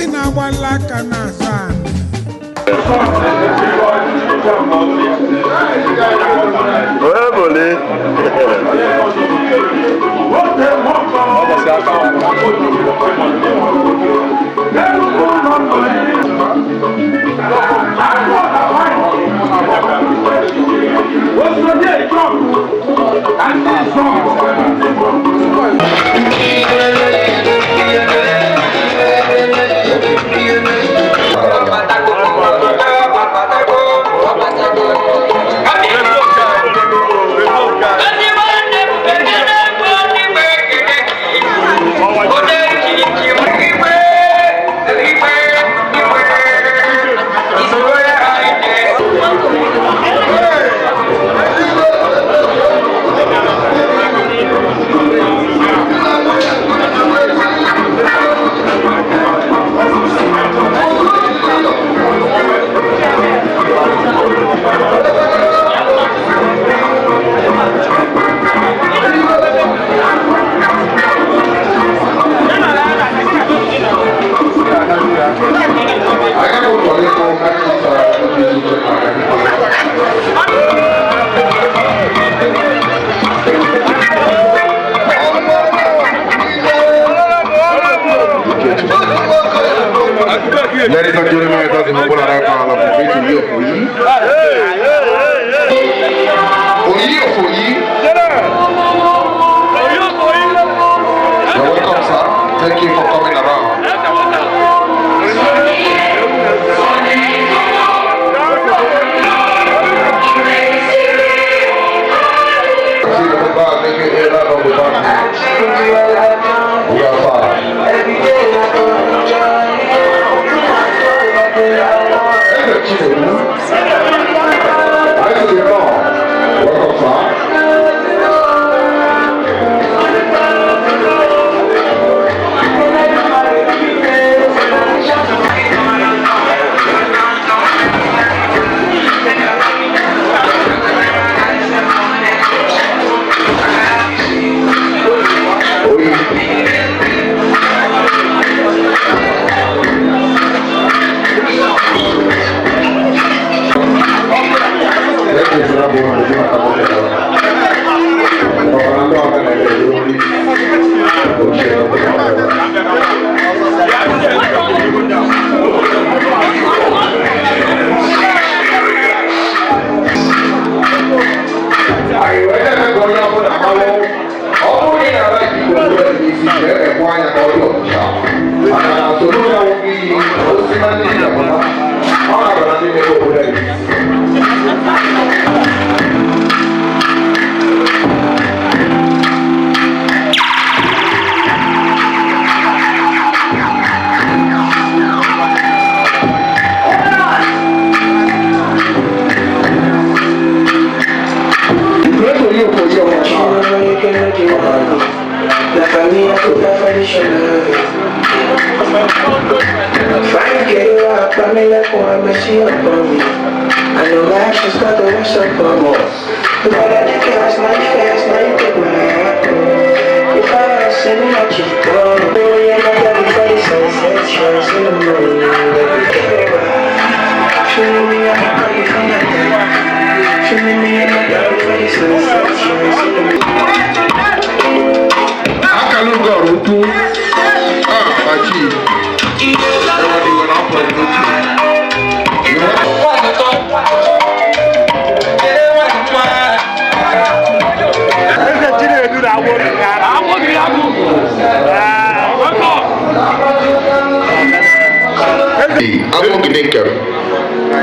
Osisi na-agbala aka n'azụ anị. Ebole. Ladies and gentlemen, it has been a great to hear for you. For you, for you. You're welcome, sir. Thank you for coming around. See the back, make it air out of the back. We are fine. Welcome, sir.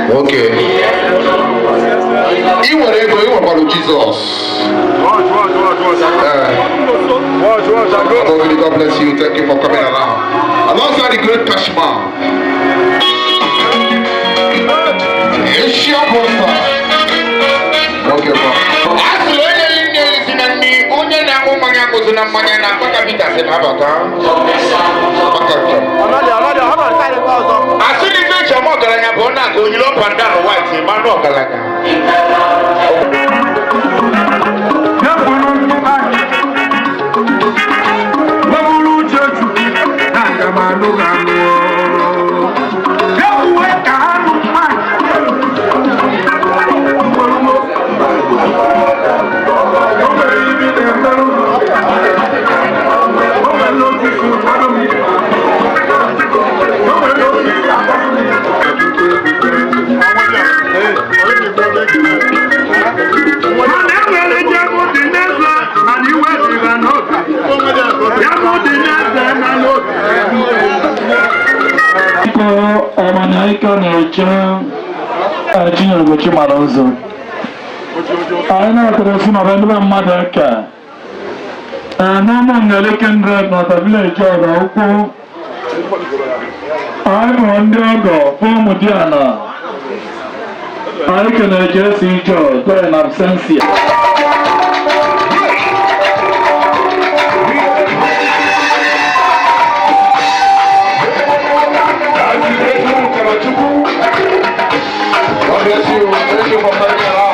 Nwoke, ị nwere ego, ị nwekwara Jizọs. God bless you. Thank you for coming around. Alongside the great Cashman, Asia Buster. Okay, bro. Asị onye nne si na nne onye na-aṅụ mmanya kụzi na mmanya na akpaka Pita sị na-abata. Asị na ife eji ama ọgaranya bụ ọ na-aga oyiri up and down white mmanụ ọgaranya. Wọ́n búrú jẹ́ jù, àgàmà ló ga lọ. Anyị ka na-eche Chinyere Ugochi mara ụzọ. Anyị na-etere si na ndị be mmadụ eke. Ee, n'ụmụ Ngeli Kindred na village ọga ukwu. Anyị bụ ndị ọgọ bụ ụmụ diana. Anyị kenere Jesi Ijo in absentia. God bless you. Thank you for coming around.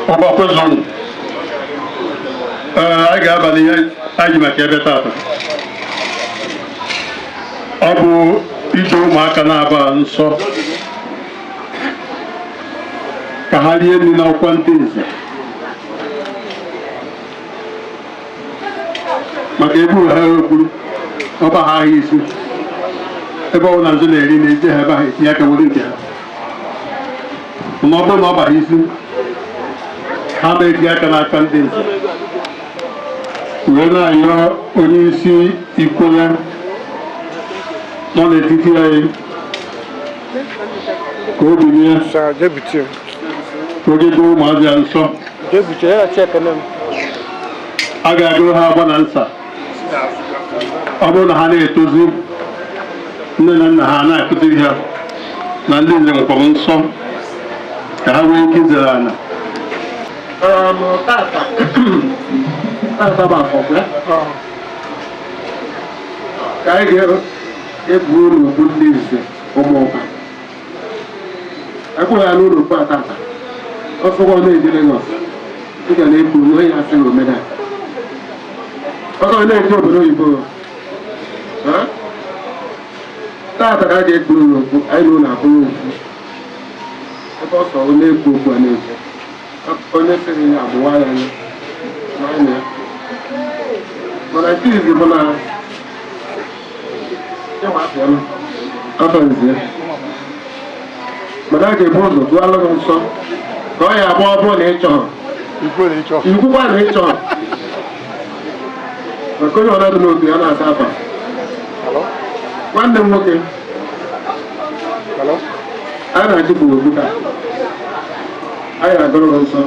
Ụbakwe zonu. Ee, anyị ga-aba n'ihe anyị ji maka ebe tata. Ọ bụ ije ụmụaka na-aba nsọ ka ha rie nri n'ọkwa ndị nze, maka eburu ha ekwuru ọba ha ahịa isi ebe ọ bụla nze na-eri na eje ha ebe ha etinye aka were nke ha. Mana ọ bụrụ na ọ baghị isi ha na-etinye aka n'aka ndị nze wee na-ayọ onye isi Ikwere nọ n'etiti anyị ka o bilie ka o jebe ụmụazị ya nsọ. A ga-agụrụ ha agba na nsa. Ọ bụrụ na ha na-etozi, nne na nna ha na-akụziri ha na ndị nze nwekwara nsọ ka ha nwee ike izere ala. Tata bụ afọ ka anyị ga-ebu ụlọ okpu ndị nze ụmụụka ekwughị ya n'ụlọ okpu a tata. Ọsọkwa na-eje Lagos, ị ga na-ekwu onye ya asị omeda ọsọ na-eje obodo oyibo. Tata ka a ga-ekpu ụlọ okpu anyị na ụlọ abụrụ okpu ebe ọsọ na-ekwu okwu a na-eje onye sịrị ya agbụwa ya anya n'anya ya. Mana nke izi bụ na afọ nze, mana a ga-ebu ụzọ tụọ gị nsọ ka ọ ya agba. Ọ bụrụ na ị chọrọ ikwukwa na ị chọrọ, maka onye ọna dị n'otu ya na-asa afa. Nwanne m nwoke a na-achịpụ okwu taa, anyị na-agọrọ gị nsọ.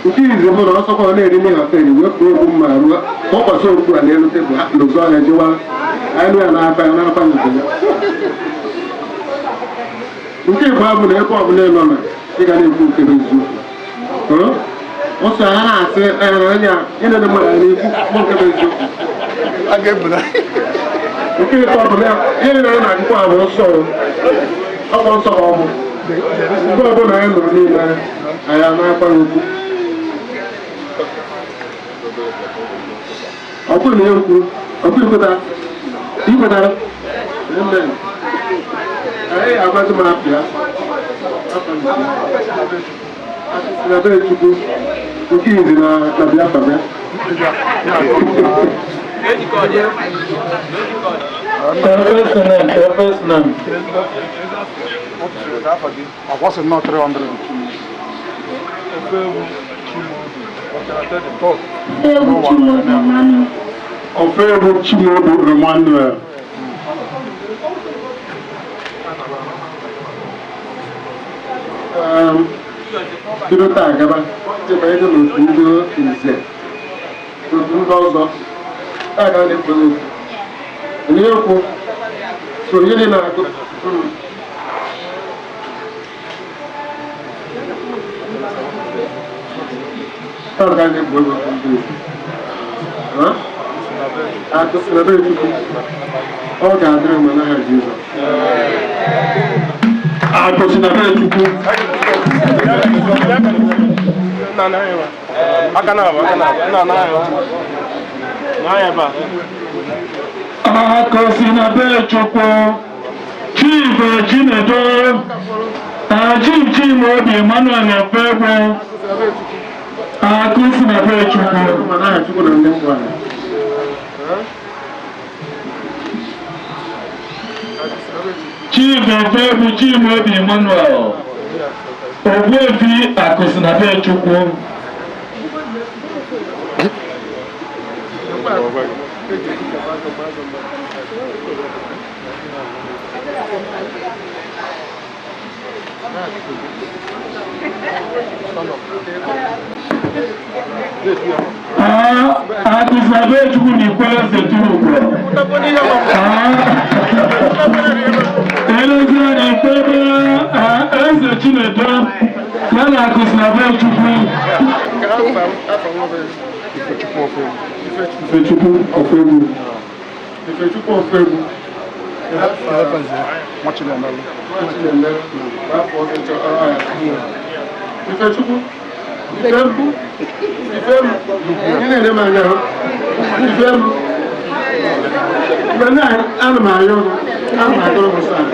Nke izi bụ na ọsọkwa ọ na-eri n'ihe hotel, wepụ okwu mma ruo kpọkwasị okwu a n'elu tebụl lụzọ anya jewa anyị ya n'aka ya n'aka nze ya. Nke ịbụ abụ na ebe ọbụla ị nọ na ị ga na-ekwu nke bụ eziokwu. Ọsọ ha na-asị anya ịnene mmadụ anya na-ekwu nke bụ eziokwu. Nke ịtọ bụ na ihe niile anyị na-agụkwa bụ nsọ, ọkwa nsọ ka ọ bụ mgbe ọbụla anyị nọrọ niile anyị na-akwa ya okwu. Ọ bụrụ na ya kwuru, ọ bụrụ ikwetara, amen. Anyị agwazi m apịa na be Chukwu nke izi na Biafra bịa. First name, first name. Akwasị nnọọ 300. Egwu Chimaobi Emmanuel. Ofeegbu Chimaobi Emmanuel. Bido taa gaba, cheba ego n'otu ndị nze, otu ndị ọzọ taa ga na-ekwu okwu onye okwu so onye dị na-agụ. Taa ga na-ekwu okwu ndị nze akụsị na be Chukwu, ọ ga-adịrị mma n'aha Jizọs. Akụsị na be Chukwu. Aka na aka na na na na ebe a. Akụsị na be Chukwu. Chief Chinedu. Chief Chimaobi Emmanuel Ofeegbu. Akụsị na be Chukwu. Ma n'aha Chukwu na ndị mkpọrọ. Chief Ofeegbu Chimaobi Emmanuel. Ogbuefi Akụsị na be Chukwu. Akụsị na be Chukwu na Ikwere Seturukwu. Elezi anya ikpebe Eze Chinedu ya na Akụsị na be Chukwu. Ifechukwu Ofeegbu. Ifechukwu Ofeegbu. Nwa Chinemelu. Chinemere afọ ọchịchị ọrụ ya. Ifechukwu, Ifem, Ifem, ị na-ere m anya hụ. Ifem, mgbe na ana m ayọ gị, ana m agọrọ gị saa.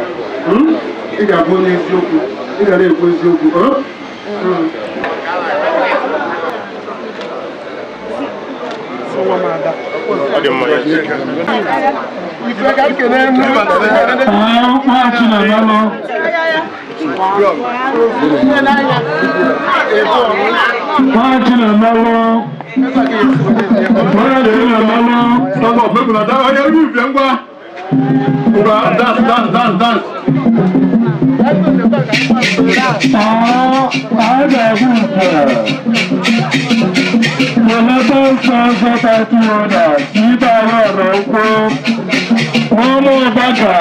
Ị ga-abụ onye eziokwu, ị ga na-ekwu eziokwu. Ọ? Ife ka ekele m. Nwa Chinemelụ. Nwa Chinemelụ. Nwa Chinemelụ. Stand up, make una dance. Oya, move, ngwa. Ngwa, dance, dance, dance, dance. Anyị ga-egbu nke. Weleta nsọ nsọ title holders, ibe ahụ ọrụ ụkwụ. Ụmụ Ụbaka.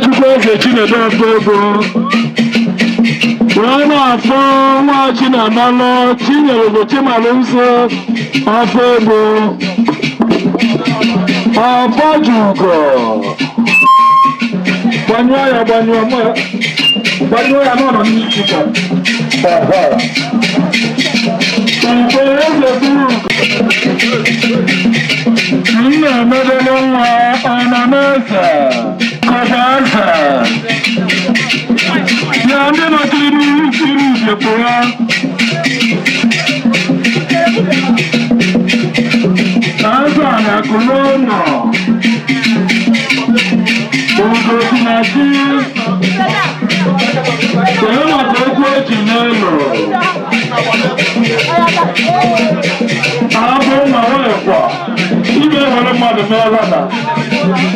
Chukwu Eze Chinedu Ogbogo. Wee na-afọ nwa Chinemelụ, Chinyere bụ Chimalụnso, afọ ego. Ọfọjugo. Gbanyụọ ya, gbanyụọ mụ ya. Gbanyụọ ya n'ọnọ n'isi ka. Mgbe eze buru nna emebele nwa ọ nọ n'eze kọba eze ya ndị nọchiri n'iru ire pụrụ. Eze a na-akụrụ ụlọ Ugo si na chi. Kedu maka okwu eji n'ụlọ? Abụ ma nwekwa ime nwere mmadụ meela na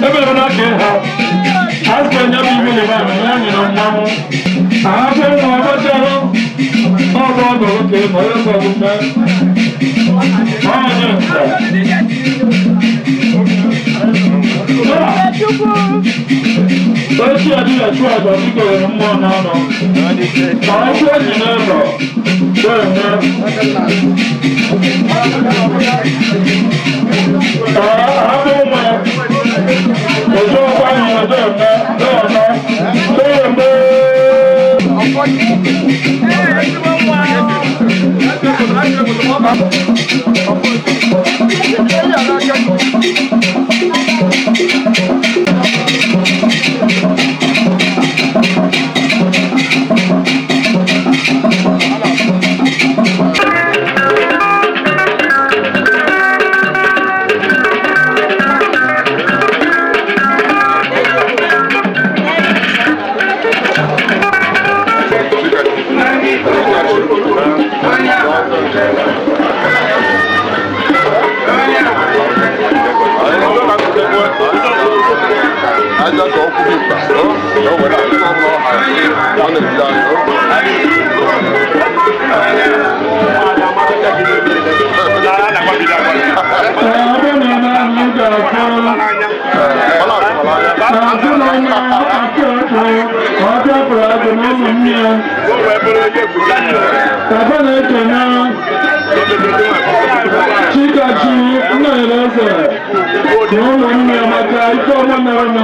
ebere na ka ịha a sị onye bụ ibe na ya nyere mmanwụ abụ ma ọgbachara ọbụ ọgọ nwoke ma onye sọ bụ mme onye nta. Echi adịghị achụ aja dịka oyere mmụọ n'ọnụ. Ma okwu eji n'ụlọ na-eme. Abụ ụmụ ya. Ojú ọkwa anyị ọjọ́ eme na-eme na-eme. Aja ka ọkụ dị mkpa, ọ were akụkọ ọbụla ọ ha ọ na-eji anyị. Abụ na ebe anyị ga-afụ n'ezinụlọ akụ ekpo ọbịa pụrụ agụ na ụmụnne ya. Papa na-ekene Chikachi Nnanyere Eze na ụmụnne ya maka ife ọma mere na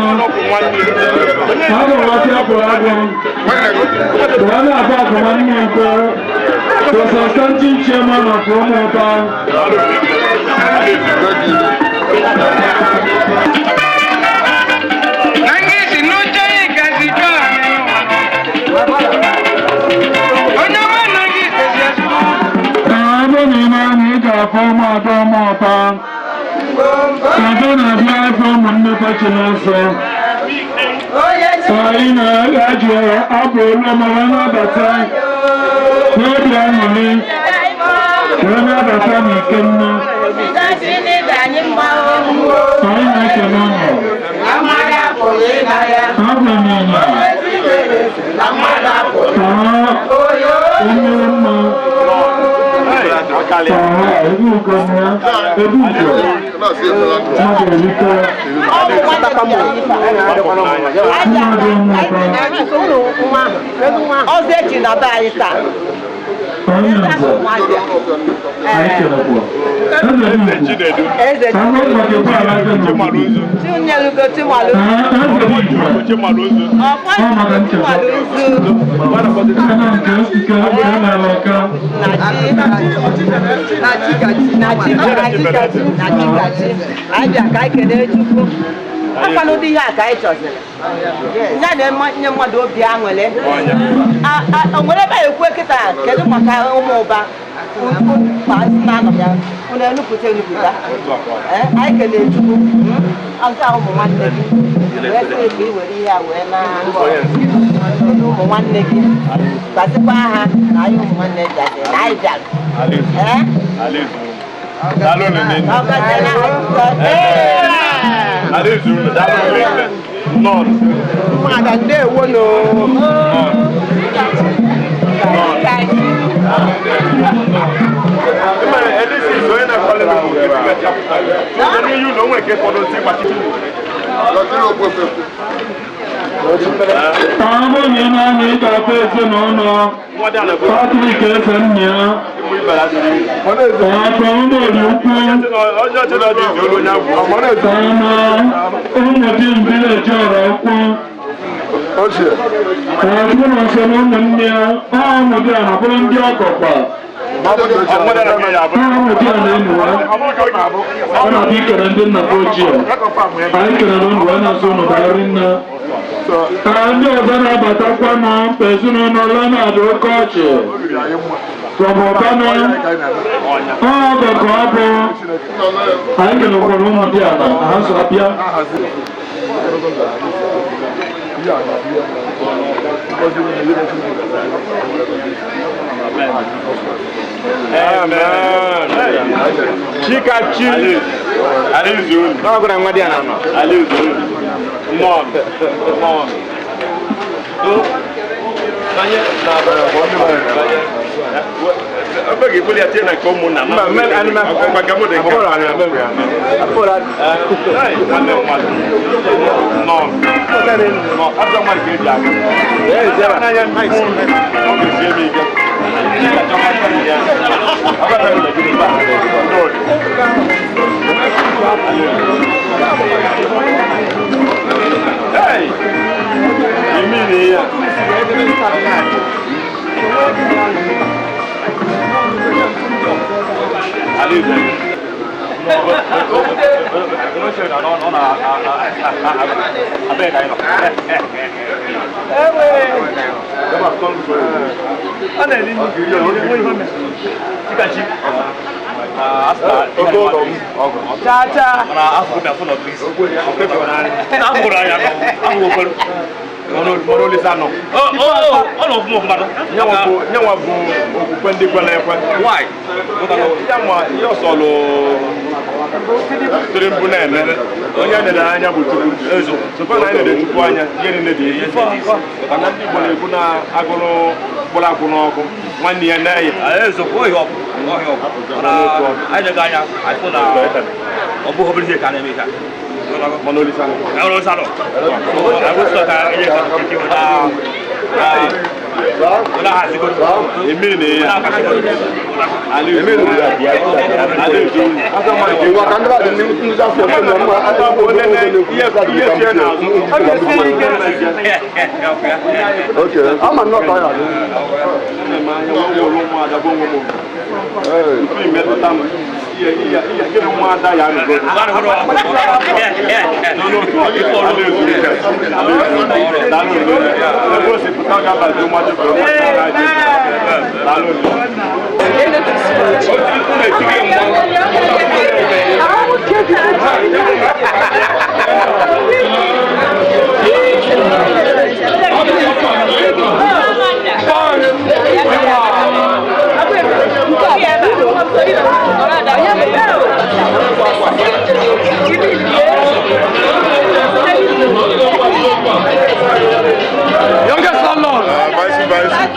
ha bụ ọbịa pụrụ agụ. Wee na-abụ akụ nwanne nke the substantive chairman of Ụmụụba. Ee, ebe na ime ahụ ị ga-afụ ụmụada ụmụọta. Ebe na-abịa afọ ụmụnne Chineke. Anyị na-eji abụ olu ọma wee nabata n'obi aṅụrị wee nabata n'ike nne. Anyị na-ekele ụnụ. Abụ ịnyịnya. Ee, onye mma. Ee, ebe ugo na ebe ugo. Mmadụ erite. Mmadụ mmụta. Ọzọ echi na be anyị taa. Onye nze. Anyị kelekwa. Chinedu. Eze Chimaluzu. Chinyelugo Chimaluzu. Chimaluzu. Ọkwa Chimaluzu. Na chi na chi gachi. Anyị bịa ka anyị kelee Chukwu. Akwana ụdị ihe a ka anyị chọziri. Ya na-enye mmadụ obi aṅụrị. O nwere ebe a ekwu kịta kedu maka ụmụ ụba na-anọ ya unu enupụta enupụta. Anyị kelee Chukwu nke a ụmụ nwanne gị wee sị ka ị were ihe a wee na ụmụ nwanne gị gbazikwa ha na anyị ụmụ nwanne bịaziri na anyị bịara. Ụmụada ndewo nụ. Ọ bụrụ na ị na-anya ị ga-afụ ezinụlọ Patrick Ezennia ọtọ ụmụori ukwu na ụmụdi mbileji ọra ukwu ọtụ na nso na ụmụnne ya ọmụdị a na bụrụ ndị ọgọkwa ọmụdị a na-enuwa ọ na-abịa ikere ndị nna m ochie anyị kelere unu wee na-asụ unu daalụ nne. Ka ndị ọzọ na-abatakwa na ezinụlọ Leonard Okeọchị Rọbọtana ọgọ ka ọ bụ anyị kelekwara ụmụ dị ala na ha so abịa. Chikachi. N'ọgụra nwa dị ya na nọ. Hey! You mean it? Nyanwa bụ okwukwe ndị kwere ekwe. Ya nwa ihe ọsọlụ tiri mbụ na-eme onye nere anya bụ Chukwu. Sokwa na anyị nere Chukwu anya ihe niile dị ihe. Maka na ndị Igbo na-ekwu na agụrụ mkpụrụ akwụ n'ọkụ nwanne ya na-eye. Mana Olisa Youngest landlord. Vice, vice.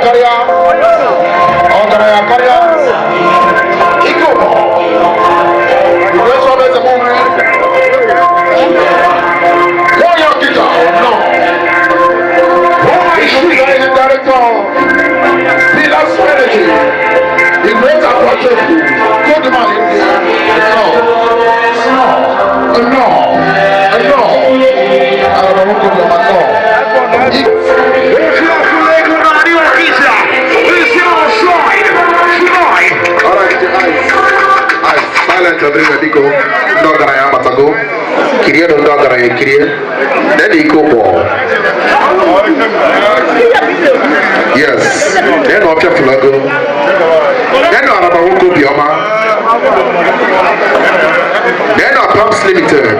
Karịa, ọgaranya karịa, ike ụbọ, ìwé sọ́dọ̀ ẹsẹ̀ mú mi. Wọ́n yọ kíkà ọ̀nà. Wọ́n ìṣúná ìṣe director Pillars Energy. Ìwé àpọ̀jù Goldman India. No, no, no, no. Àwọn ọmọ kò lọ máa tọ̀. All right, eyes, eyes, silent everywhere, biko. Ndị ọgaranya abatago. Kirie nụ ndị ọgaranya ekirie. Nene ike ụkwụ. Yes. Nene ọfịa fulago. Nene araba nwoke obiọma. Nene Pumps Limited.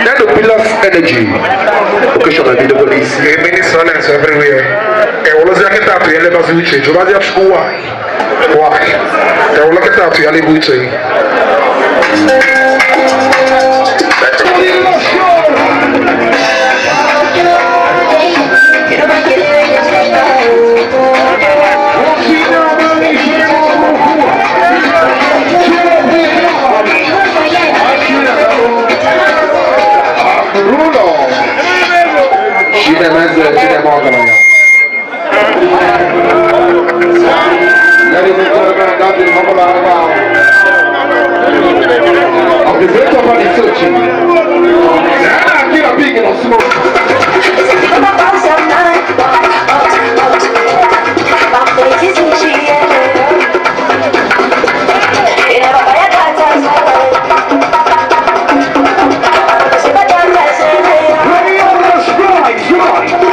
Nene Pillars Energy. Occasion ebidogo n'isi. A mini silence everywhere. Ewolozia kịta atụ ya lebazi uche, jụbazia Chukwu why? Why? Ewolo kịta atụ ya lebe uche. Bruno. Chinemeze, Chineme ọgaranya. Ladies and gentlemen, that is Humble Araba. Of the great company Sochi. Nana Kira Big in Osmo.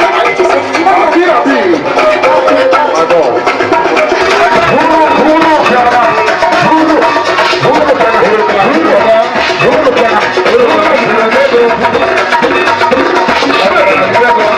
Akira Big. My God. Bruno, Bruno, Piara. Bruno, Bruno, Piara. Bruno, Bruno, Piara. Bruno, Piara.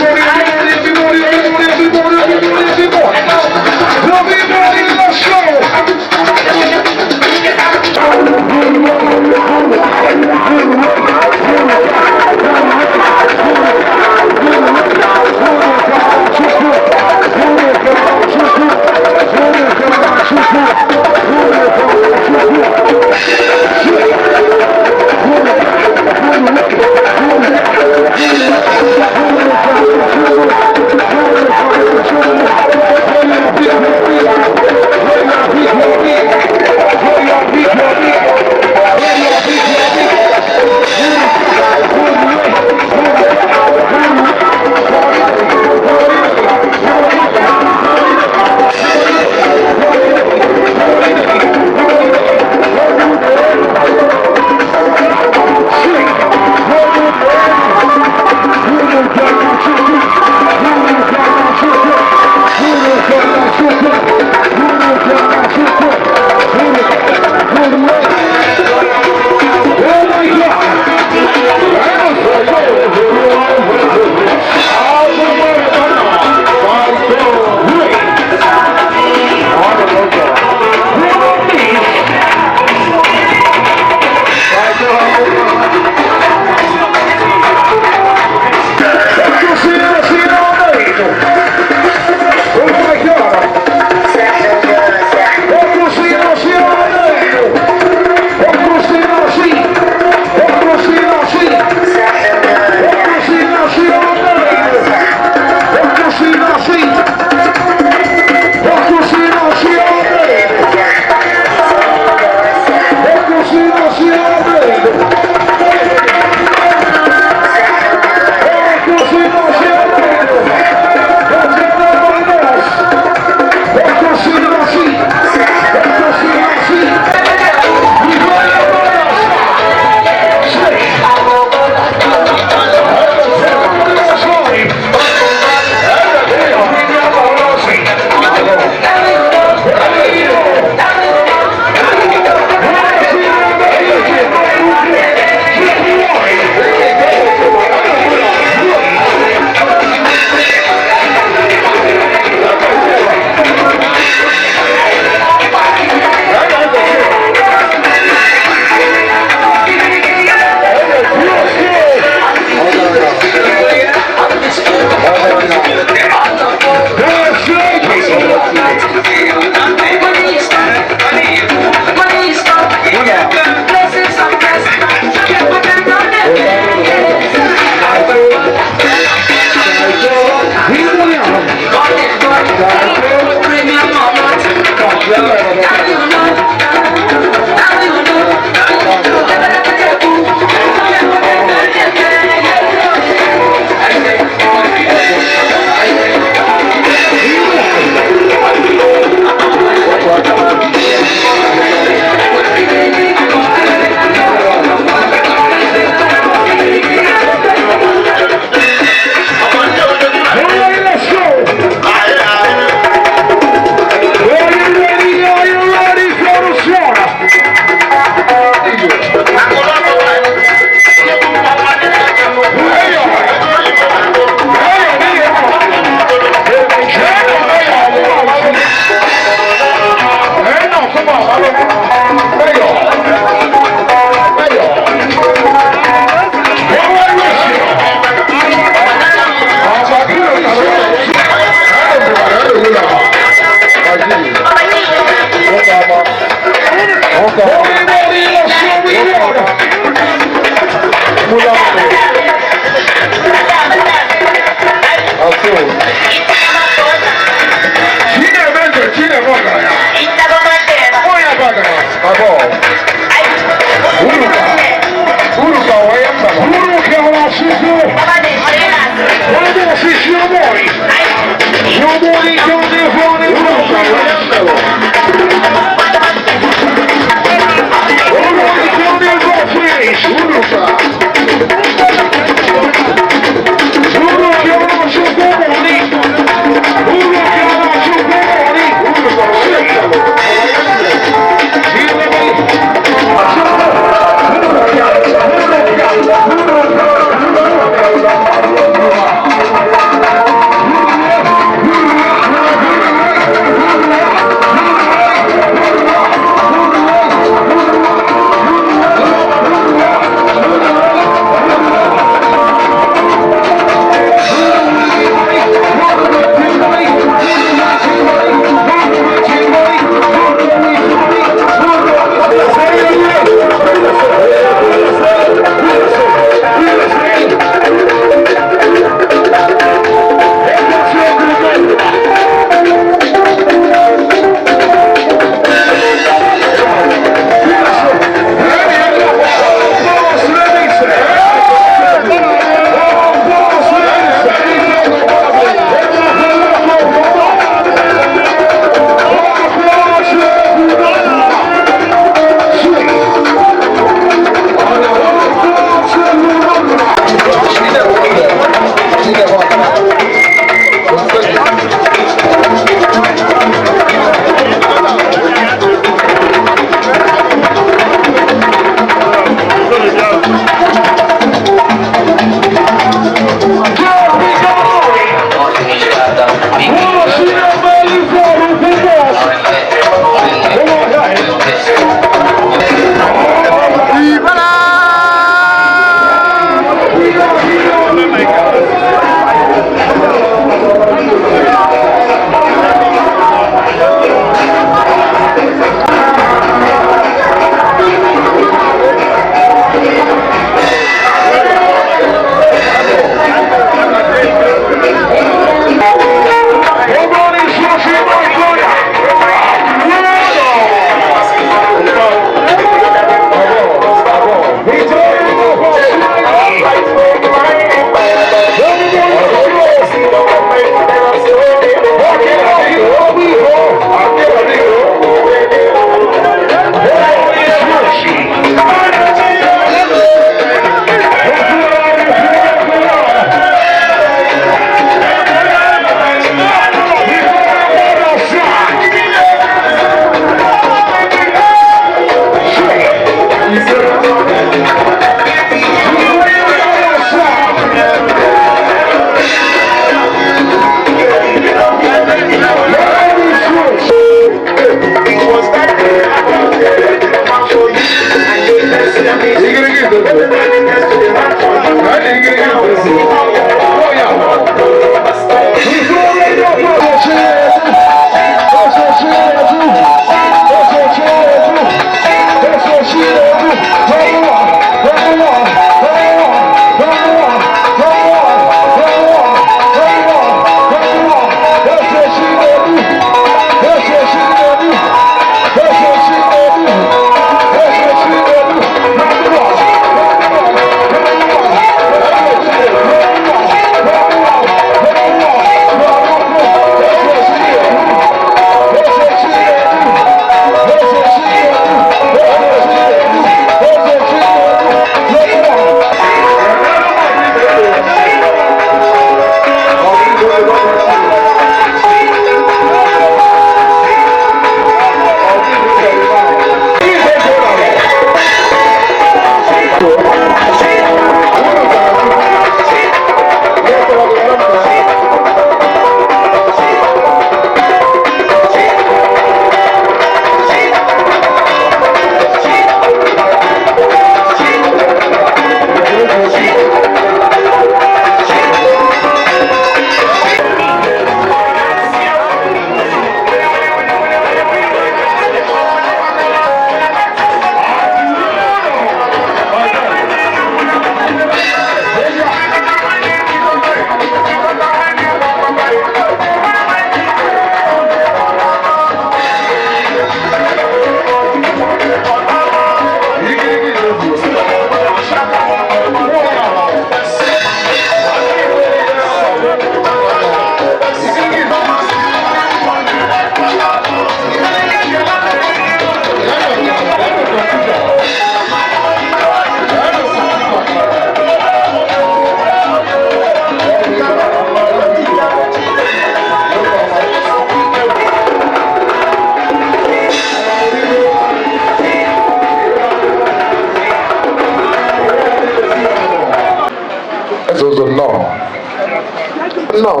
Nnọọ,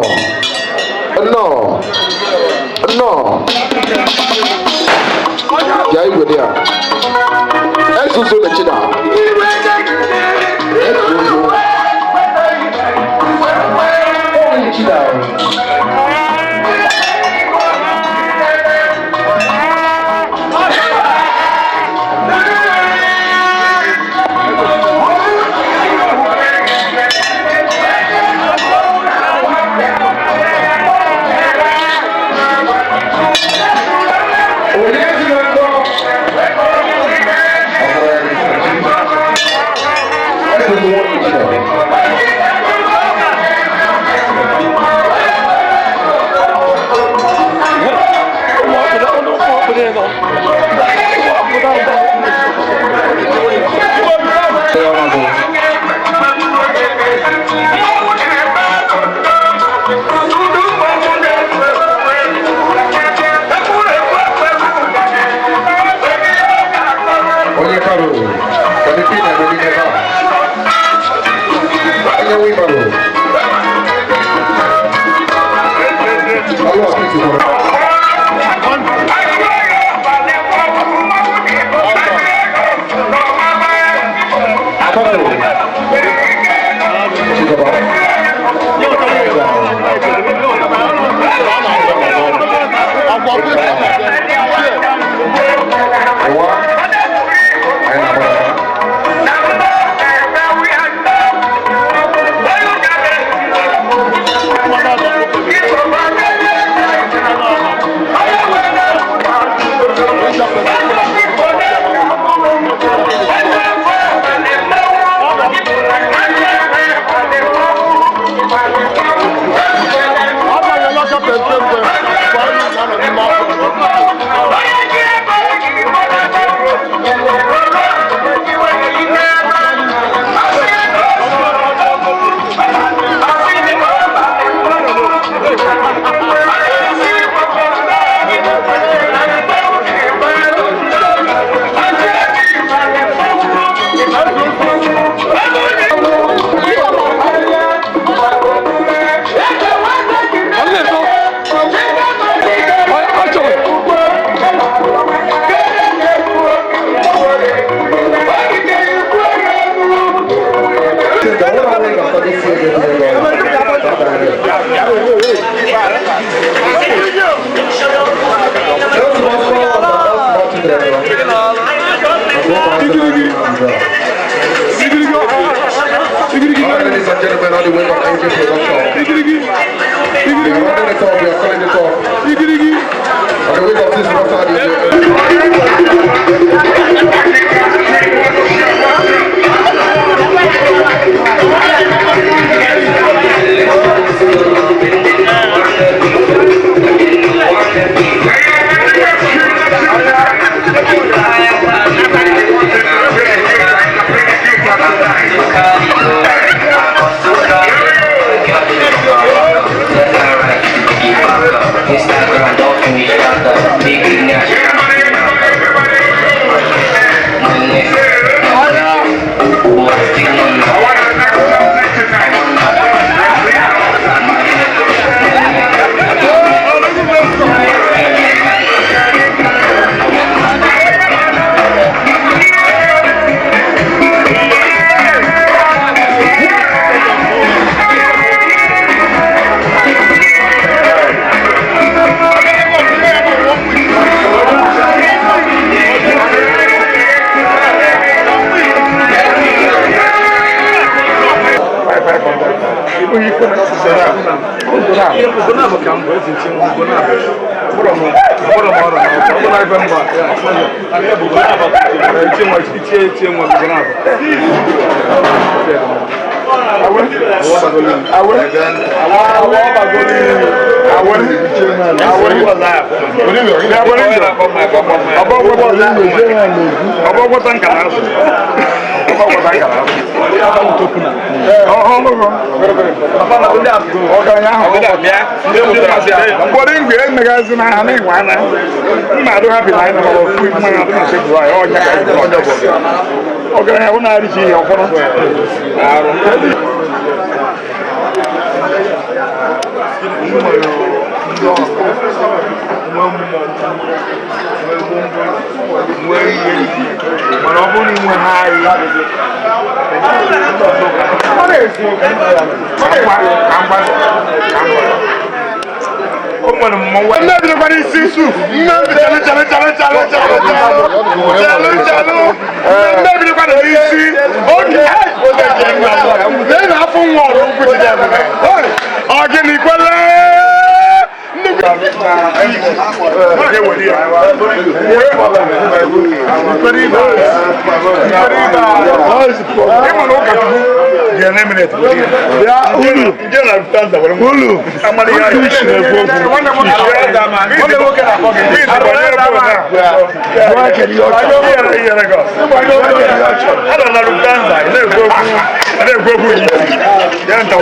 nnọọ, nnọọ. Bịa igwe dị a. Ezuzo na China. Ezuzo. Onye China. Onye karo, kedu ife ị na-eme n'ime ebe a? Onye wibaro. Ọlụ ọkịtị gwara. Karo. Chigaba. Ụwa. Anyị na-agba ya. All right, ladies and gentlemen, all the way from AJ Production. We are running it up, we are calling it up. On the way of this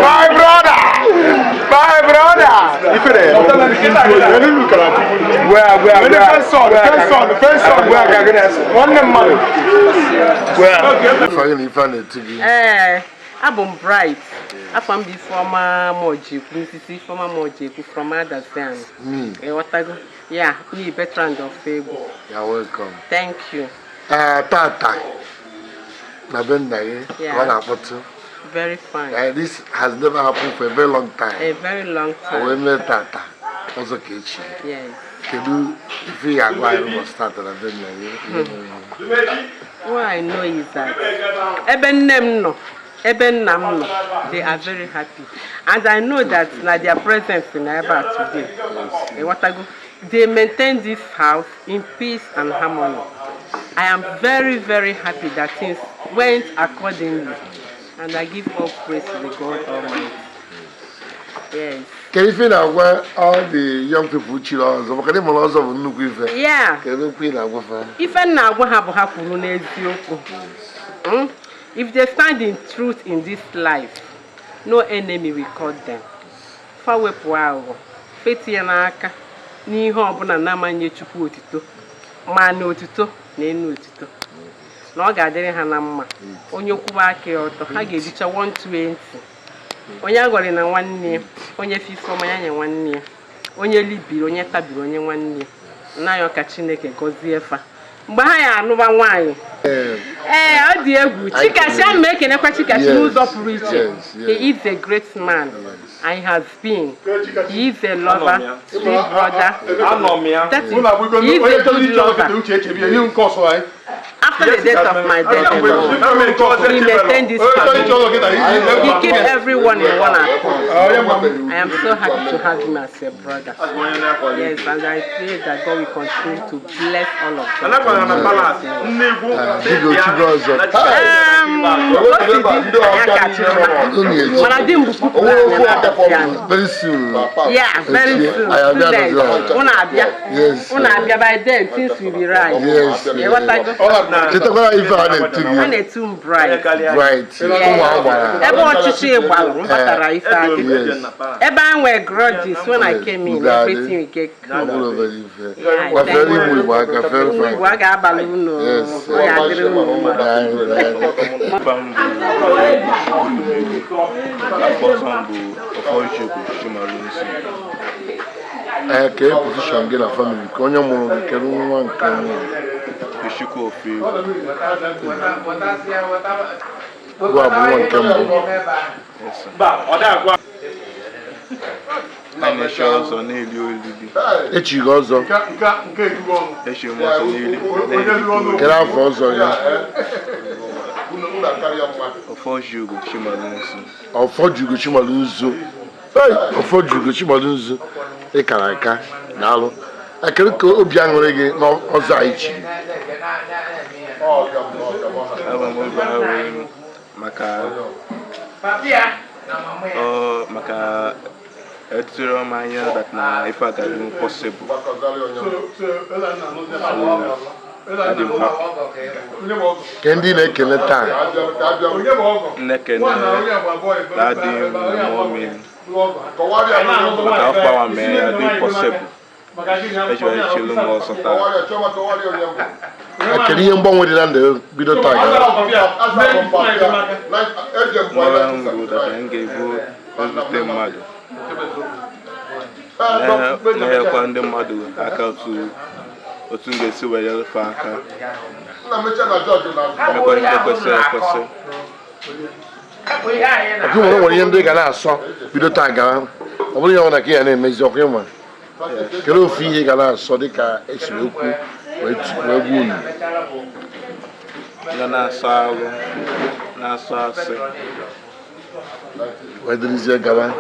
My brother. Ee, abụ m Bright. Afọ m bụ Ifeọma Mojekwu, Mrs. Ifeọma Mojekwu from Adaziani. Ịghọtago? Yeah, me Bertrand of Egwu. You're welcome. Thank you. Tata, na be nna gị ka ọ na-akpọtụ. Very fine. This has never happened for a very long time. A very long time. O wee mee tata, ọzọ ka echi. Yes. Kedu ife ị ga-agwa anyị ụbọchị tata na be nna gị? What I know is that ebe nne m nọ, ebe nna m nọ, they are very happy. And I know that na their presence in ebe a today. Ịghọtago? They maintain this house in peace and harmony. I am very, very happy that things went accordingly. And I give all praise to the God Almighty. Yes. Kedu ife ị na-agwa all the young people chiri ọzọ? Maka na ịmụrụ ọzọ bụ nnukwu ife. Yeah. Kedu okwu ị na-agwa fa? Ife m na-agwa ha bụ ha kwuru n'eziokwu. If they stand in truth in this life, no enemy will cut them. Fa wepụ aghụghọ, fetie n'aka n'ihe ọbụla na-amanye Chukwu otito, ma na otito na enu otito. Na ọ ga-adịrị ha na mma. Onye kwụba aka ya ọtọ, ha ga-ejicha 120. Onye agwara na nwanne ya, onye fifọma ya nye nwanne ya, onye libiri, onye tabiri, onye nwanne ya. Nna ya ka Chineke gọzie fa. Mgbe ha ya anụba nwaanyị. Ee, ọ dị egwu. Chikachi, ana m ekenekwa Chikachi n'ụzọ pụrụ iche. He is a great man and he has been. He is a lover, sweet brother. That is, he is a good lover. After the death of my dead-in-law, he maintained this family. He keep everyone in one accord. I am so happy to have him as a brother. Yes, and I pray that God will continue to bless all of them. Biko chigo ọzọ. Mana di m bụ pupu na Very soon. Yeah, very soon. Anyị abịa n'ọzọ. Unu abịa. Yes. Unu abịa by then things will be right. Yes. Ịghọtago? Chetakwara ife a na-etu A gị. na-etu m bright. Bright. Ụmụ agbara. Ebe ọchịchị gbalụ m batara ife adị. Yes. Ebe a nwee grudges when I came in, Daddy. everything will get Ọ calm. bụrụ obere ife. Gwafere ụmụ Igbo aka fere Ụmụ Igbo a ga-abalị unu. Yes. Ọ ga-adịrị unu mma. Daalụ, daalụ. Afọ ọzọ m bụ Ọfọchukwu Chimalụnsi. Ee, ka e position gị na family ka onye mụrụ gị kedu nwa nke nwụrụ. Okechukwu Ofe Gwa bụ nwa nke mbụ. A na-echi ọzọ na-eli olili. Echi gị ọzọ. Echi m ọzọ na-eli na-eli Kedu afọ ọzọ gị? Ọfọchukwu Chimalụnsi. Ọfọjugo Chimalụnzu. Hey, Ọfọjugo Chimalụnzu. Ị kara aka. Daalụ. Kedu ka obi aṅụrị gị n'ọzọ anyị chiri? Enwere m obi aṅụrị maka ọ maka etiri m anya that na ife a ga-adị possible. So, adị m happy. Ke ndị na-ekele taa. Nnekene daddy m na mommy m maka ọkpawa mee ya dị possible. Eji wee chịlụ m ọsọ taa. Kedu ihe mgbanwe dị na ndụ bido taa gara? Nwere m bụ that m ga-ebu ezute mmadụ. Na-enyekwa ndị mmadụ aka otu otu m ga-esi wee nyere aka. Mekwa ihe kwesịrị ekwesị. Ọkụ nwere nwere ihe ndị ị ga na-asọ bido taa gara. Ọ bụrụ ihe ọ na ka ị ga na-emezi ọkụ ịma. Kedu ofu ihe ị ga na-asọ dịka esiri okwu wee gwa unu? Nga na-asọ alụ, na-asọ asị. Wee dịrịzie gaba.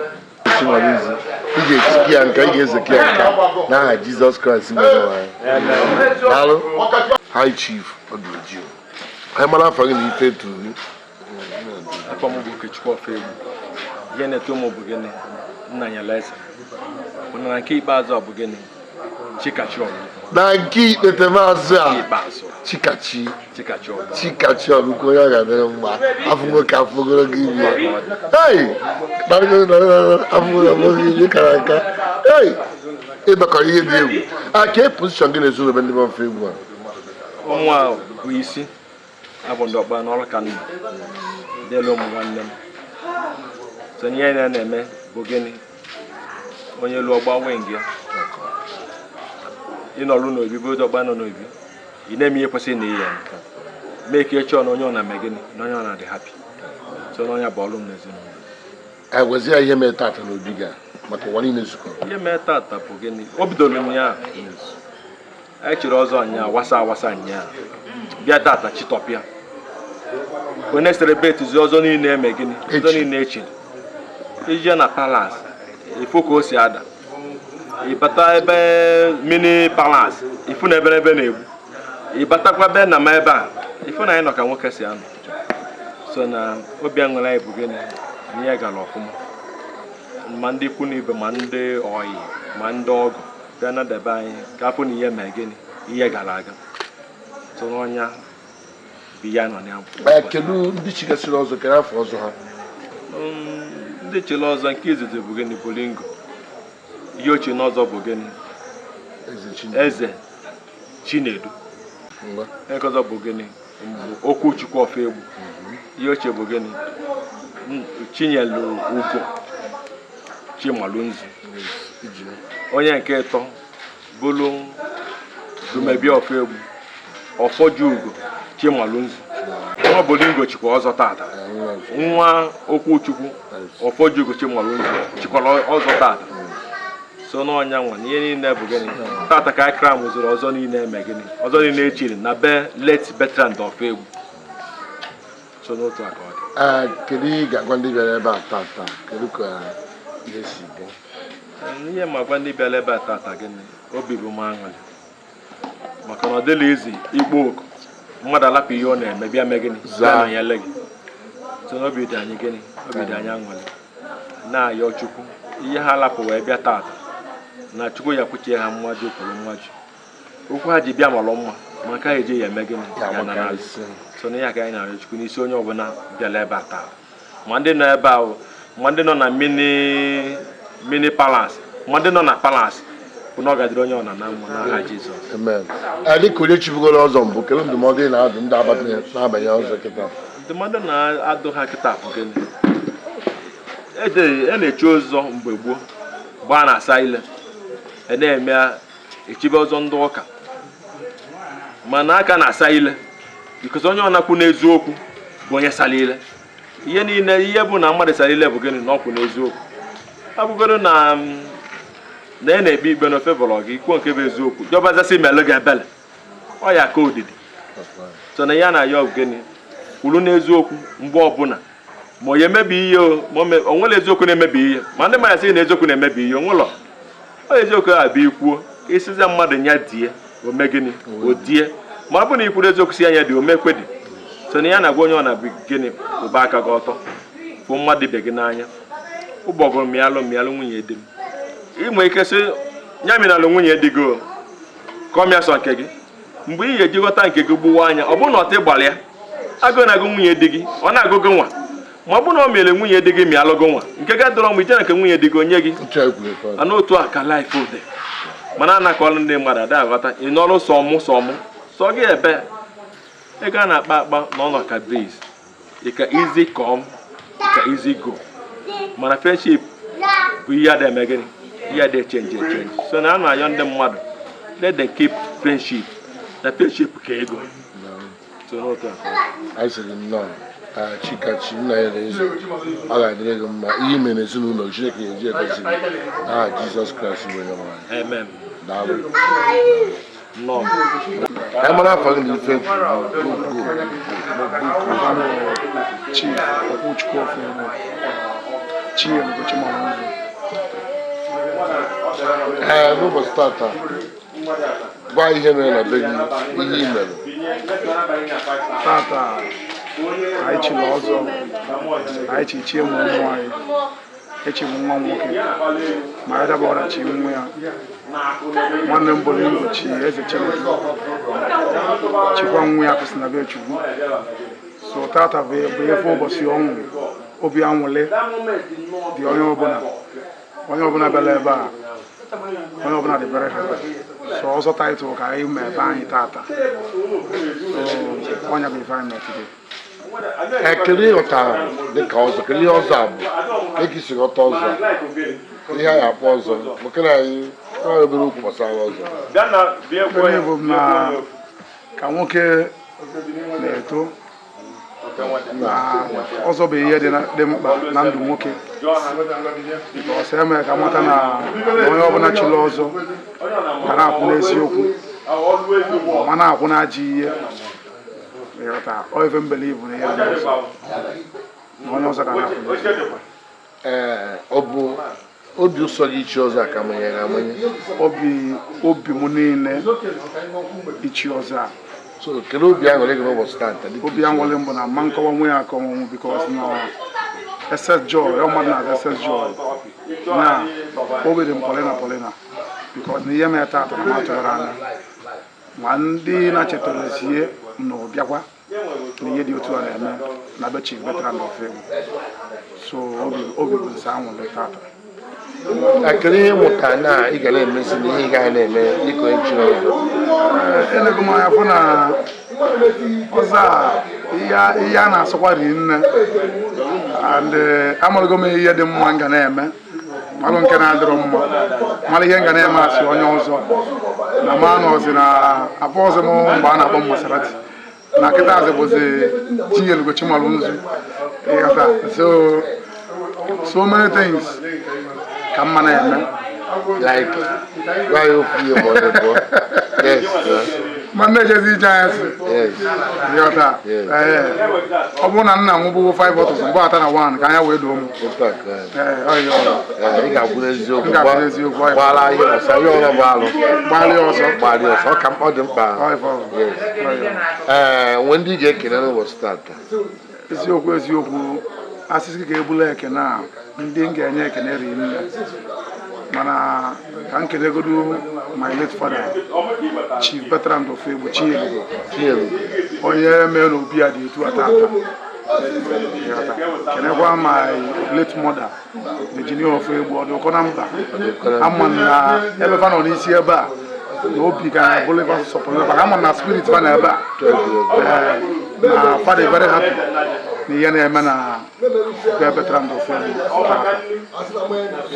Chimalụnzu, ị ga-etiki ya nka, ị ga-ezeki ya nka n'aha Jizọs Kraịst bụ Onyenwe anyị. Daalụ. High Chief Ọdụji. Anyị mara afọ gị na ife turu gị. Afọ m bụ Okechukwu Ọfegbu. Ihe na-eto m bụ gịnị? Nna ya eze. Mana na nke ikpeazụ ọ bụ gịnị? Chikachi Ọlụkwu. Na nke ikpete maazị a Ikpeazụ. Chikachi Chikachi Ọlụkwu. Chikachi Ọlụkwu onye ọ ga-adịrị mma. Afọ nwoke afọ ogologo imi. Hey! Afọ nwoke afọ ogologo imi kara aka. Hey! Ịdọkọrọ ihe dị egwu. A ka e posishọn gị n'ezinụlọ ebe ndị bụ Ọfegbu a? Ụmụ a bụ isi abụ ndị ọkpara n'ọrụ ka nna dịla ụmụ nwanne m. So ihe na na-eme bụ gịnị? Onye lụọ gbanwee gị ya. Ị nọrụ n'obi bụ ọkpara nọ n'obi. Ị na-eme ihe kwesịrị na ihe mee ka ị chọọ na onye ọ na-eme gịnị na onye ọ na-adị happy. So n'ọnya bụ ọrụ m n'ezinụlọ. Agwazi ya ihe mere tata n'obi gị a maka ụwa niile zukọrọ. Ihe mere tata bụ gịnị? O bidoro ụnyaahụ. Anyị chịrị ọzọ ụnyaahụ, wasa awasa ụnyaahụ. Bịa tata chitọpịa. Onye celebrate zi ọzọ niile eme gịnị? Ọzọ niile echiri. Ije na palace, ifu ka o si ada. Ịbata ebe mini palace, ifu na ebe na-egbu. Ịbatakwa be na m ebe a, ifu na anyị nọ ka nwoke si anọ. So na obi aṅụrị anyị bụ gịnị? Na ihe gara ọfụma. Ma ndị ikwu na ibe ma ndị ọyị ma ndị ọgọ bịa na debe anyị ka afọ na ihe mee gịnị? Ihe gara aga. So n'ọnya bụ ihe a nọ na ya. Kedu ndị chigasịrị ọzọ kedu afọ ọzọ ha? Ndị chịrị ọzọ nke izizi bụ gịnị? Bolingo. Ihe ochie n'ọzọ bụ gịnị? Eze Chinedu. Nke ọzọ bụ gịnị? Bụ Okwuchukwu Ọfegbu. Ihe ochie bụ gịnị? Chinyelu Ugo Chimalụnzu. Onye nke ịtọ bụrụ Dumebi Ọfegbu Ọfọju Ugo Chimalụnzu. Nwa Bolingo chịkwa ọzọ tata. Nwa Okwuchukwu Ọfọju Ugo Chimalụnzu chịkwara ọzọ tata. So n'ọnya nwa na ihe niile bụ gịnị tata ka anyị kram zụrụ ọzọ niile eme gịnị ọzọ niile echiri na be late Bertrand Ofoegbu. So n'otu a ka ọ dị. Ee, kedu ihe ị ga-agwa ndị bịara ebe a tata? Kedu ka ihe si dị? Ihe ma gwa ndị bịara ebe a tata gịnị, obi bụ m aṅụrị maka na ọ dịla izi ikpo oku mmadụ alapụ ihe ọ na-eme bịa mee gịnị bịa nọnyere gị. So n'obi dị anyị gịnị, obi dị anyị aṅụrị, na-ayọ Chukwu ihe ha lapụ wee bịa tata na Chukwu ya kwuchie ha mmaju kwuru mmaju okwu ha ji bịa malụ mma ma nke ha eji ya eme gịnị ya na n'azụ. So na ya ka anyị na-arịọ Chukwu n'isi onye ọbụla bịara ebe a taa, ma ndị nọ ebe ahụ, ma ndị nọ na mini palace, ma ndị nọ na palace, bụ na ọ gadịrị onye ọ na na mma n'aha Jizọs. Amen. Dịka onye chibugoro ọzọ mbụ, kedu ndụmọdụ ị na-adụ ndị na-abanye ọzọ kịta? Ndụmọdụ na-adụ ha kịta bụ gịnị, e na-echi ọzọ mgbe gboo gbaa na-asa ile, e na-eme echibe ọzọ ndị ụka, mana aka na-asa ile because onye ọ na-akwụ n'eziokwu bụ onye sara ile. Ihe niile ihe bụ na mmadụ sara ile bụ gịnị na ọ kwụ n'eziokwu. Ọ bụgoro na ị na-ekpe ikpe na ofevọrọ gị kwuo nke bụ eziokwu, jọbazasị melụ gị ebele, ọ ya ka odidi. So na ya na ya gịnị kwuru n'eziokwu mgbe ọbụla, ma onye emebi ihe o nwere eziokwu na-emebi ihe, ma ndị mmadụ sị na eziokwu na-emebi ihe, onwelọ ọ eziokwu a bụ ikwuo isizi mmadụ nya die ome gịnị o die, ma ọ bụ na ikwuru eziokwu si anya dị omekwedị. So na ya na-agwa onye ọ na-abụ gịnị ụba aka gị ọtọ, fụ mmadụ ibe gị n'anya, ụgbọgụrụ mịalụ mịalụ nwunye di m, ị nwere ike sị ya mịnalụ nwunye di gị o ka ọ mịa sọ nke gị, mgbe ị ga-eji ghọta nke gị gbuwa anya, ọ bụrụ na ọ tị gbalị ya agụụ na-agụ nwunye di gị, ọ na-agụ gị nwa, ma ọ bụrụ na ọ mere nwunye di gị mịalụ gị nwa nke ga dọrọ mgbe ije na nke nwunye di gị onye gị ana otu a ka laịf dị. Mana anakọlụ ndị mmadụ ada aghọta ị nọrụ sọ mụ sọ mụ sọ gị ebe ego a na-akpa akpa na ọnọ ka breeze, ka easy come ka easy go, mana friendship bụ ihe ada eme gịnị, ihe ada echenji echenji. So na a na-ayọ ndị mmadụ let them keep friendship, na friendship ka ego. So n'otu a anyị sịrị nnọọ Chikachi nna ya na-ezu, ọ ga-adịrị gị mma ihe mere ezinụlọ Chineke ga-eji egozi gị n'aha Jizọs Kraịst bụ onye nwe anyị. Amen. Daalụ. Nnọọ. Anyị mara afọ gị na ife Chief Okwuchukwu Ofoegbu, Chinyere Chimaluzo. Ee, n'ụbọchị tata gwa ihe mere na be gị, ihe ị mere. Tata anyị chiri ọzọ, anyị chi chie nwa ụmụ anyị, echi m nwa nwoke ma ya daba ọra chi nwa ya, nwanne m bụrụ Igbo chi eze Chineke chikwa nwa ya kwụsị na be Chukwu. So tata bụ efe ụbọchị ọnwụ, obi anwụlị dị onye ọbụla bịara ebe a, onye ọbụla dị very happy. So ọzọ taịtụl ka anyị mee ebe anyị tata, so ọnya bụ ife anyị mee today. Kedu ihe ghọtara dịka ọzọ, kedu ihe ọzọ a bụ, ka ị si ghọta ọzọ ihe anyị akpọ ọzọ, maka na anyị obere okwu gbasara ọzọ? Bụ na ka nwoke na-eto na ọzọ bụ ihe dị mkpa na ndụ nwoke. Ọsọ eme ka mata na onye ọbụla chịrị ọzọ ga na-akwụ n'eziokwu, ma na-akwụ n'ajọ ihe. Ịghọta ọ ife mbele ibu na ihe dị n'ọzọ, na onye ọzọ ga na-akwụ n'eziokwu. Ee, ọ bụ obi ụsọ gị ichi ọzọ a ka manyere amanye? Obi m niile ichi ọzọ a. So kedu obi aṅụrị gị n'ụbọchị tata? Obi aṅụrị m bụ na mma nkọwa nwe ya akọwanwụ because na excess joy, ọ mmadụ na excess joy na obi dị m polina polina because na ihe mere tata na m atụghara anya, ma ndị na-chetarazie na ọbịakwa na ihe dị otu a na-eme na be Chief Bertrand Ofoegbu. So obi bụ nsọ aṅụrị tata. Kedu ihe ịmụta na ị ga na-emezi na ihe ị gaghị na-eme dịka onye chiri ọzọ? Elego m anya fụ na ọzọ a ihe a na-asọkwa ri nne, and amalụgo m ihe dị mma m ga na-eme, malụ nke na-adịrọ mma, malụ ihe m ga na-eme asị onye ọzọ na ma nọzi na abụ ọzọ m mgbe a na-akpọ m Maserati na kịta azị bụzi Chinyelugo Chimalụnzu. Ịghọta, so many things ka mma na-eme Like, gwa ya ofu ihe ma ọ dị pụọ. Yes. Ma nne ejezi ije anya si. Ịghọta? Ee. Ọ bụrụ na nna m bụwo 5 bottles, mgbe ata na 1 ka anya wee doo m. Ee, ọ ya ọ. Ee, ị ga-akwụ n'eziokwu. M ga-akwụ n'eziokwu, ọ ya. Gbara ihe ọsọ, ihe ọrụ bụ alụ. Gbalịa ọsọ. Gbalịa ọsọ, ọ ka ọ dị mkpa. Yes. Ee, nwee ndị ị ga-ekele n'ụbọchị tata. Eziokwu, eziokwu, asịsị ka ebula ekene a, ndị m ga-enye ekene ri nne, mana ka m kelegodu my late father, Chief Bertrand Ofoegbu Chinyere, onye mere na obi a dị etu a tata. Ịghọta? Kenekwa my late mother, Virginia Ofoegbu, ọdụkọ na mba ama na ebe fa nọ n'isi ebe a na obi ga na-abụrụ ebe sọpụrụ maka ama na spirit fa na ebe a. Ee, na father very happy na ihe na-eme na be Bertrand Ofoegbu tata.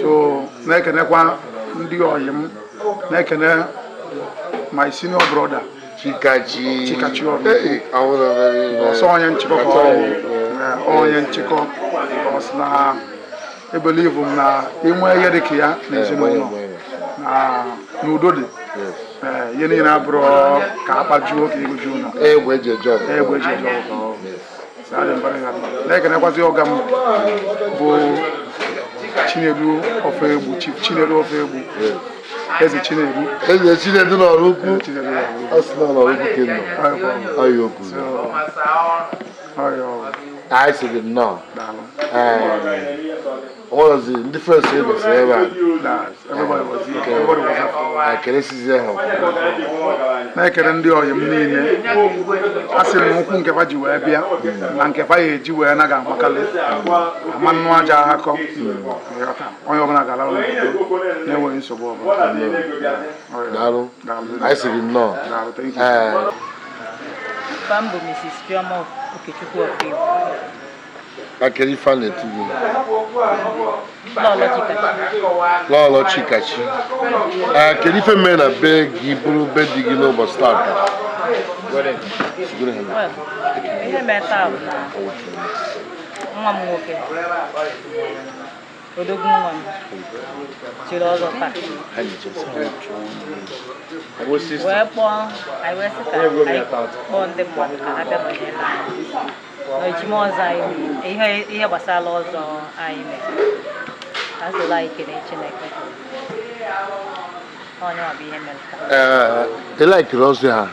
So na-ekenekwa ndị ọyị m, na-ekene my senior brother Chikachi. Chikachi ọrụ. Hey, ahụrụ m Ọsọ onye nchịkọ ka ọ bụ. Ee, onye nchịkọ ọ sị na ebelivu m na inwe ihe dị ka ya na ezinụlọ na n'udo dị. Ee, ihe niile abụrụ ka akpajuo ka ego juo ụlọ. Egbe eji eje ọgụ. Egbe eji eje ọgụ ka ọ bụ. So, adị m very happy. Na-ekenekwazi ọga m bụ Chinedu Ofoegbu, Chief Chinedu Ofoegbu, Eze Chinedu. Eze Chinedu n'ọrụ ukwu. Ọ sị na n'ọrụ ukwu ka ị nọ. Ọ ya okwu. Anyị sị gị nnọọ. Ee, o nwere ndị friends e gosiri ebe a. Everybody was here. Everybody was happy. Ekelesizie ha ọfụma. Na-ekele ndị ọyị m niile, a sị m ụkwụ nkefa ji wee bịa na nkefa ya eji wee na ga-amakalị ama nnụ aja akọ. Ịghọta? Onye ọbụla ga-alarụ n'udo na-enweghị nsogbu ọbụla. Daalụ. Anyị sị gị nnọọ. Daalụ, thank you. Ee. Afa m bụ Mrs. Chioma Okechukwu Ofoegbu. Akere ife a na-etu gị. Lọlọ Chikachi. Lọlọ Chikachi. Ee, kedu ife mere na be gị bụrụ be di gị n'ụbọchị tata? Well, ihe mere taa bụ na nwa m nwoke, odogwu nwa m, chiri ọzọ taa. Wee kpọọ anyị, wee sị ka anyị kpọọ ndị mmadụ ka ha bịa nọnyere anyị n'ejime ọzọ anyị mere, ihe gbasara ọzọ anyị mere. Ka soro anyị kelee Chineke. Onye ọ bụ ihe mere taa. Ee, ị laikiri ọzọ ha?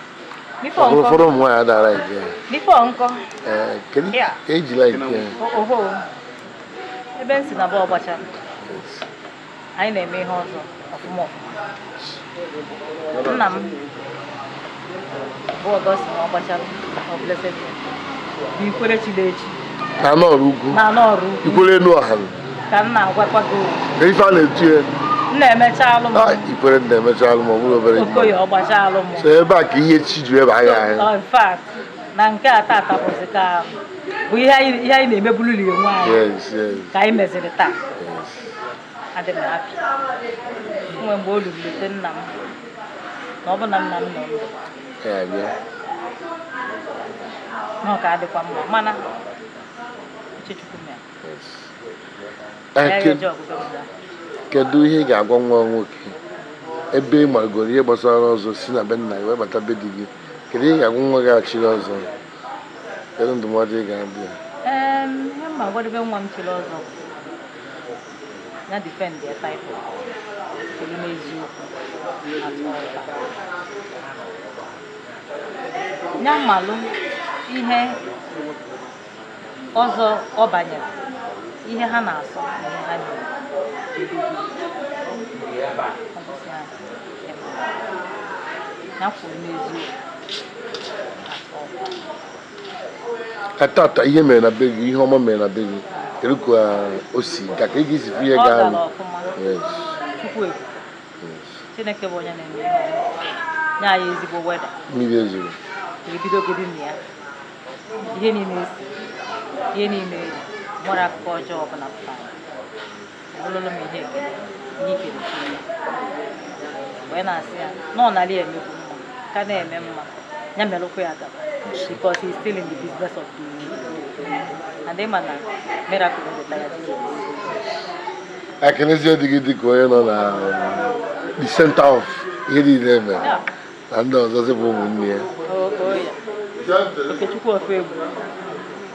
Before Ọ bụrụ nkọ. ụfọdụ ụmụ nwaanyị adara ike ya. Before nkọ. Ee, kedu Yeah. ka eji like ya? Oho, ebe m si na bụ ọgbacha, anyị na-eme ihe ọzọ ọfụma ọfụma. Nna m bụ Ọgọstin Ọgbachalụ of blessed memory, bụ Ikwere chiri echi Na anọ ọrụ ugwu. Na anọ ọrụ ugwu. Ikwere enu ọha. Ka m na-agwakwa gị okwu. Ka ife a na-etu ya. M na-emecha alụ m. Ah, Ikwere na-emecha alụ ma ọ bụrụ obere Okoye ọgbacha alụ m. So ebe a ka ihe chi ji ebe agha anyị. In fact, na nke a tata bụzi ka bụ ihe anyị na-emebululi onwe anyị Yes. ka anyị meziri taa. Adị m happy. Nwe mgbe o luru lete nna m na ọ bụ na nna m nọ ndụ Ya bịa. na ọ ka adịkwa mma, mana uche Chukwu mere. Eh, Ya ọjọọ ọgụgụ m. Kedu ihe ị ga-agwa nwa nwoke ebe ị maragoro ihe gbasara ọzọ si na be nna gị wee bata be di gị? Kedu ihe ị ga-agwa nwa gị achịrị ọzọ? Kedu ndụmọdụ ị ga-abịa? Ihe mma gwadebe nwa m chiri ọzọ, ya defend ya title, kwuru n'eziokwu at all times. Ya malụ ihe ọzọ ọ banyere, ihe ha na-asọ na ihe ha na-eme. Ọ bụsị ya, ya kwuru n'eziokwu at all times. Ka tata ihe mere na be gị, ihe ọma mere na be gị, kedu ka o si gaa, ka ị ga-esi fụ ihe Ọ gaa gara nụ? ọfụma. Yes. Chukwu ebuka. Chineke bụ onye na-eme ihe ọma. Nye anyị ezigbo weather. Mmiri ezoro. Ebidogodi na ya, ihe niile esi, ihe niile eri nwere akụkọ ọjọọ ọbụla pụtara, ọbụlụlụ m ihe ekele ihe ikele Chineke wee na-asị ya na ọ nara emekwu mma ka na-eme mma, ya merụkwa ya gaba, because he's still in the business of doing good, and ịma na miracle wetara Jesus. Ekenezie dị gị dị ka onye nọ na the center of ihe niile mere na ndị ọzọzi bụ ụmụnne ya. Okechukwu Ofegbu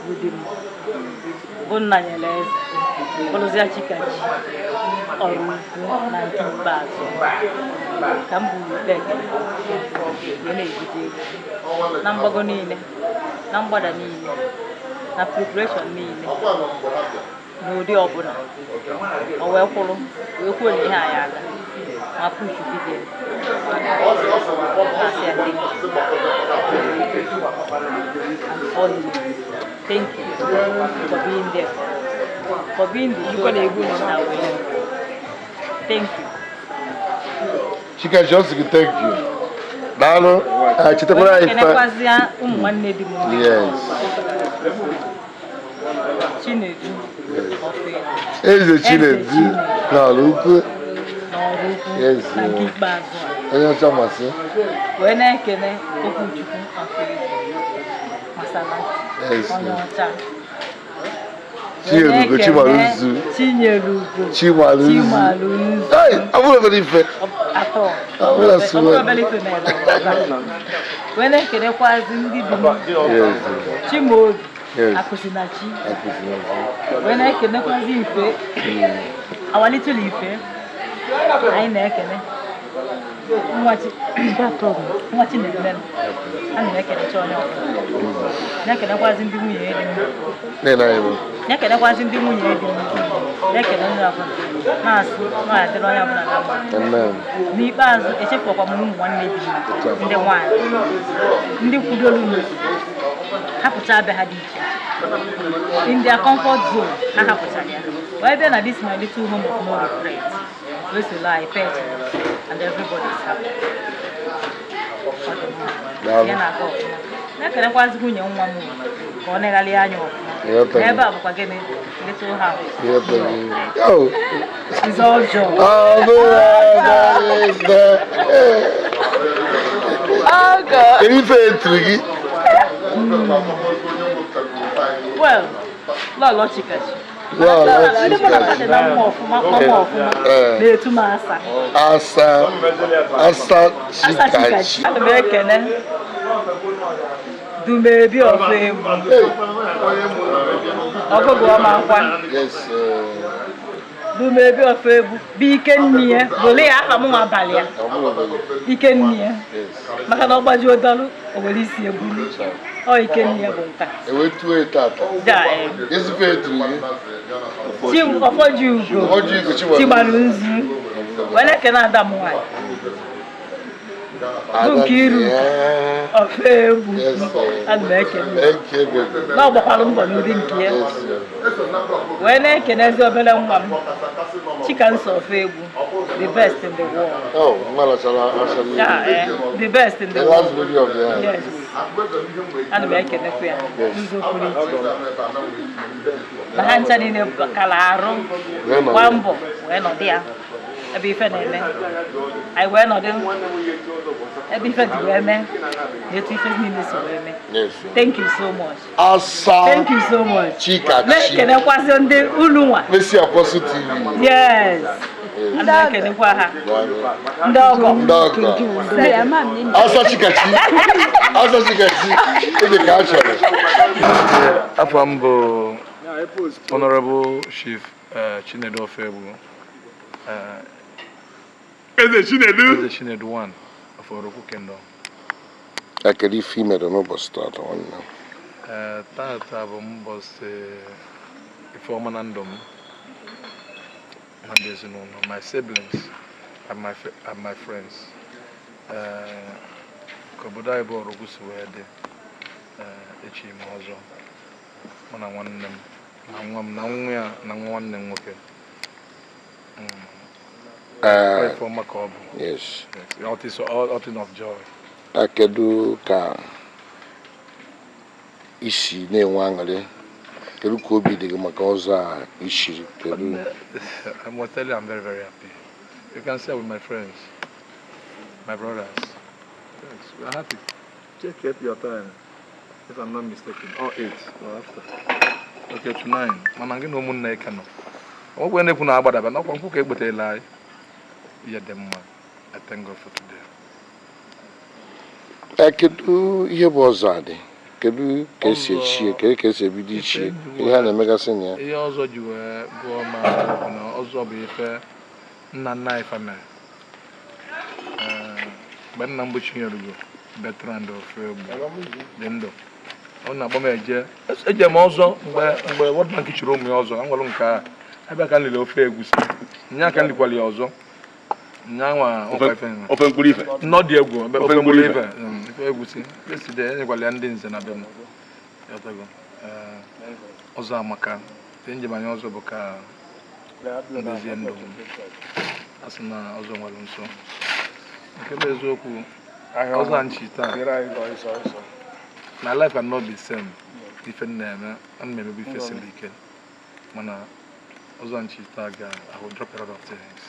bụ di m, bụ nna nyere eze, bụrụzia Chikachi ọrụ ukwu na nke ikpeazụ ka m buru ikpe ekele wee na-ebute ego na mgbago niile, na mgbada niile, na preparation niile, n'ụdị ọbụla o wee kwụrụ wee kwuo na ihe anyị aga ma push bido asị ya thank you and all you. Thank you for being there, for being the shoulder that we need. Thank you. Chikachi ọ sị gị thank you. Daalụ. Chetakwara anyị fa. Kenekwazịa ụmụ nwanne di m. Yes. Chinedu Ofegbu. Eze Chinedu n'ọrụ ukwu. N'ọrụ ukwu. Yes. Na nke ikpeazụ a. Onye ọcha masị. Wee na-ekene Okwuchukwu Ofegbu Masalati. Yes. Onye ọcha. Chinyelugo Chimaluzu. Chinyelugo Chimaluzu. Chimaluzu. Hey, ọ bụrụ obere ife. Atọ. Ọ bụrụ Ọ bụrụ obere ife mere. Wee na-ekenekwazi ndị di m. Yes. Chimaobi. Yes. Akụzinachi. Akụzinachi. Wee na-ekenekwazi Ife. Our little Ife. Anyị na-ekene. Nwa Chinemere. A na-ekenecha onye ọbụla. Na-ekenekwazi ndị nwunye di m. Na-ekenekwazi ndị nwunye di m. Na-ekene onye ọbụla. Na-asị na ọ ya-adịrị onye ọbụla na mma. N'ikpeazụ echefukwa m ụmụ nwanne di m ndị nwaanyị ndị kwudolu m hapụcha abịa ha dị iche iche in their comfort zone ha hapụchara ya wee bịa na this my little home of no regret wee solo anyị pet and everybody is happy. Ọ dị mma. Ya na-aga ọfụma. Na-ekelekwazi nwunye nwa m ka ọ negharị anya ọfụma. N'ebe a bụkwa gịnị little house. It's all joy. Kedu ife etiri gị? Well, Lọlọ Chikachi. Lọlọ Ndị mụ na ha dị na mma ọfụma, mma ọfụma, na-etu m asa. Asa Asa Asa Chikachi. Chikachi. Ana m ekene Dumebi Ofegbu. Ọgụgụ ọma nkwa. Yes. Dumebi Ofegbu bụ ike nne ya, bụrụ ya afa m nwa abalị ya. Ọ bụrụ obere. Ike nne ya. Yes. Maka na ọ gbajuo dọlụ, o were isi eburu. Ọ ike nne ya bụ nka. Ewetuo ya tata. Ja, eh. Ezigbo etiri gị. Ọfọji ugo. Ọfọji ugo Chimalu. Chimalu nzu. Wee na-ekene ada m nwaanyị. Bụ Nkiru Ofegbu. Ana m ekene. Thank you, baby. Na ọ gbakwara mbọ n'ụdị nke ya. Wee na-ekenezi obere nwa m Chikamso Ofegbu, the best in the world. Oh, nwa lachara achara. Yeah, the best in the The world. last baby of the house. Yes. Ana m ekenekwa ya n'ụzọ pụrụ iche. Na ha ncha niile kara arụ Wee nọdụ. gbaa mbọ wee nọdụ ya ebe ife na-eme. Anyị wee nọdụ ebe ife dị wee mee na etu ife niile si wee mee. Yes. Thank you so much. Asa Thank you so much. Chikachi. Na-ekenekwazi ndị unu nwa. Messi Apostle TV. Yes. Ana m ekenekwa ha. Ndị ọgọ. Ndị ọgọ. Asa Chikachi. Asa Chikachi. Ede ka a chọrọ. Afọ m bụ Honorable Chief Chinedu Ofegbu. Eze Chinedu. Eze Chinedu one of Orukwu Kingdom. Kedu ife i mere n'ụbọchị tata nwanne m? Tata bụ mbọsị ife ọma na ndụ m na ndị ezinụlọ, my siblings and my friends. Ka obodo anyị bụ Orukwu si wee dị, echi m ọzọ mụ na nwanne m na nwa m na nwa ya na nwa nwanne m nwoke. Ife ọma ka ọ bụ. Yes. Yes. All thing of joy. Kedu ka isi na-enwe aṅụrị? Kedu ka obi dị gị maka ọzọ a ishiri? Kedu? I must tell you, I'm very, very happy. You can say with my friends, my brothers. Yes, we are happy. Check out your time, if I'm not mistaken. Or 8 or after. Okay, to 9. Mana gị na ụmụnna ị ka nọ. Onwekwe na-ekwu na agbadaba n'ọkwa nkwụ ka ekpetela anyị. Ihe dị mma. I thank God for today. Kedu ihe bụ ọzọ adị? Kedu ka esi echie? Kedu ka esi ebido ichie? Ihe a na-emegasị na ya? Ihe ọzọ ji wee gụọ ma bụ na ọzọ bụ ife nna nna anyị family. Mgbe nna m bụ Chinyelugo Bertrand Ofoegbu dị ndụ, ọ na-akpọ m eje eje m ọzọ mgbe World Bank chiri ụmụ ya ọzọ anwalụ nke a ebe ka m liri ofe egusi nya ka m likwara ya ọzọ ofe mkpụrụ ife nnọ dị egwu ofe mkpụrụ ife ofe egusi eside enyekwala ya ndị nze na be m. Ọzọ amaka njem anyị ọzọ bụ ka ndozie ndụ m. A sị na ọzọ nwere nso nke bụ eziokwu ọzọ nchi taa my life cannot be same. Ife m na-eme ana m emebu ife siri ike mana ọzọ nchi taa ga I will drop a lot of things.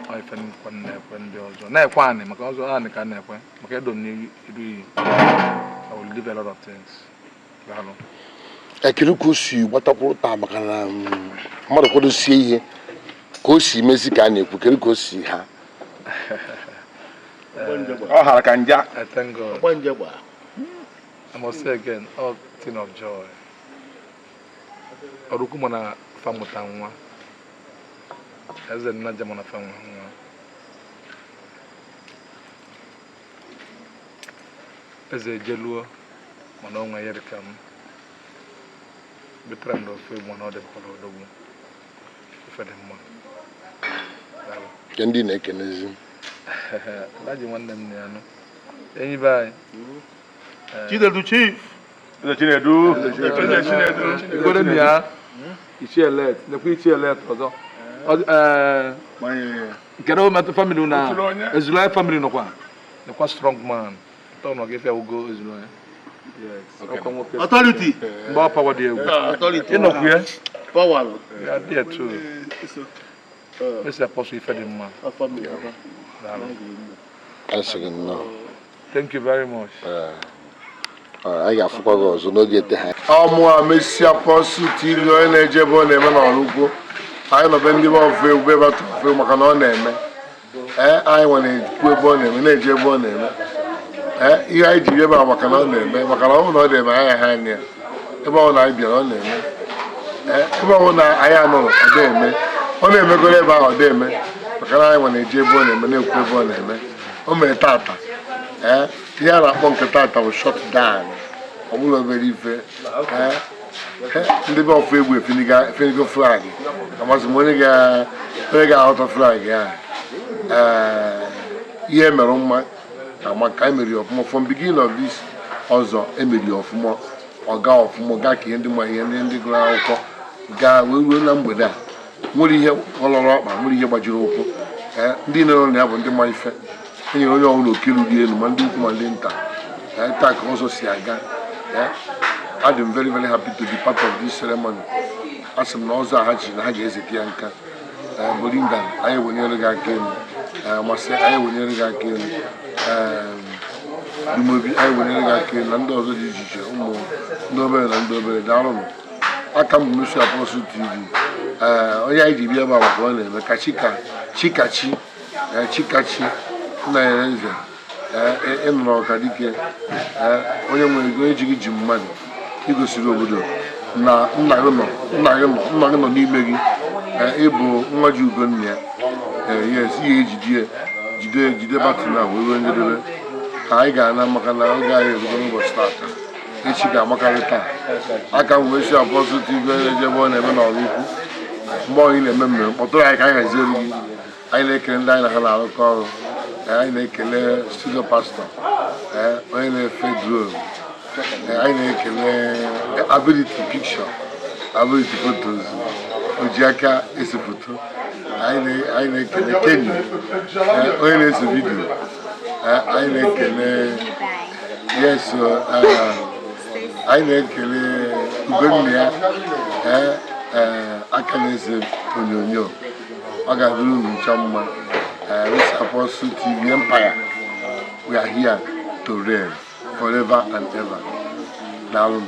Ife nkwa na-ekwe ndị ọzọ na-ekwe anị maka ọzọ anị ka a na-ekwe maka edo m n'iru iyi. I will leave a lot of things. Daalụ. Kedu ka o si gbatakwuru taa maka na mmadụ kwadosie ihe ka o si mezi ka a na-ekwu kedu ka o si ha? Ọ hara ka nja. I thank God. I must say again, all thing of joy. Ọrụkwu mụ na famụta nwa. Eze nna jem na fa nwa nwa. Eze ejeluo mana ọnwa ya dịka m. Bertrand Ofoegbu mana ọ dịkwara odogwu. Ife dị mma. Daalụ. Nke ndị na-ekenezi. Alhaji nwanne m na ya nụ. Enyi be anyị. Chinedu chief. Eze Chinedu. Eze Chinedu. Igwere m ya. Ichie elet. Nekwa ichie elet ọzọ. Kedu metụ family na Ezulaya family nọkwa. Nekwa strong man. Tọ nọ gị ugo Ezulaya. Yes. Ọkwa nwoke. Authority. Mgbe ọ power dị egwu. Authority. Ịnọkwu ya. Power. Ya dị etu. Esi Apostle ife dị mma. Asị gị nnọọ. Thank you very much. Anyị ga-afụkwa gị ọzọ n'oge ete ha. Ọmụ Mercy Apostle TV onye na-eje ebe ọ na-eme n'ọrụ ugbo. Anyị nọbe ndị be ofe egwu ebe atụ ofe maka na ọ na-eme. Anyị nwere ekwu ebe ọ na-eme na-eje ebe ọ na-eme. Ihe anyị ji ebe a maka na ọ na-eme maka na ọ bụrụ na ọ na-eme anyị ha anya ya. Ebe ọ na anyị bịara ọ na-eme. Ebe ọ na anyị anọrọ ọ na-eme. Ọ na-emegoro ebe ahụ ọ na-eme maka na anyị nwere eje ebe ọ na-eme na-ekwu ebe ọ na-eme. O mere tata. Ihe a na-akpọ nke tata bụ shut down. Ọ bụla obere ife. Ndị be ọfụ egwu efenigo flag. Amasị m onye ga-aghọta flag ahụ. Ihe mere mma amaka emeri ọfụma from beginning of this ọzọ emeri ọfụma ọga ọfụma gaa ka ihe ndị ma ihe ndị gụrụ akwụkwọ gaa wee ruo na mgbede a nwere ihe ọlọrọ ọkpa nwere ihe gbajiri ụkwụ. Ndị nọ na ya bụ ndị ma ife e nyere onye ọbụla oke ruru elu ma ndị ukwu ma ndị nta. Taa ka ọzọ si aga. Adị m very very happy to be part of this ceremony. A sị m na ọzọ a ha ji na ha ga-ezete ya nka. Bolinda anyị ewenyere gị aka elu. Masị anyị ewenyere gị aka elu. Dumobi anyị wenyere gị aka elu na ndị ọzọ dị iche iche ụmụ ndị obere na ndị obere daalụnụ. Aka m bụ Mercy Apostle TV. Onye anyị ji bịa ebe a maka ọ na-eme ka chikachi chikachi nna ya eze ịnụrụ ọka dike onye nwere ego ejighị ji mmadụ igosiri obodo na nna gị nọ n'ime gị ịbụ nwa ji ugo nna ya. Yes, ihe ejide jide batin a wee ruo njedebe ka anyị ga-ana maka na oge anyị erugo n'ụbọchị tata echi ga-amakarị taa. Aka m Mercy Apostle TV onye ebe ọ na-eme n'ọrụ ukwu mgbe anyị na-eme mmemme kpọtụrụ anyị ka anyị haziere gị. Anyị na-ekele ndị anyị na ha na-arụkọ ọrụ. Anyị na-ekele studio pastor onye na-efe drone. Anyị na-ekele ability picture ability photos oji aka ese foto. Anyị na-ekele Kenny onye na-ese vidio. Anyị na-ekele yes anyị na-ekele Ugonna ya aka na-ese onyonyo. Ọ ga-adịrị unu ncha mma. Mercy Apostle TV Empire, we are here to reign forever and ever. Daalụ.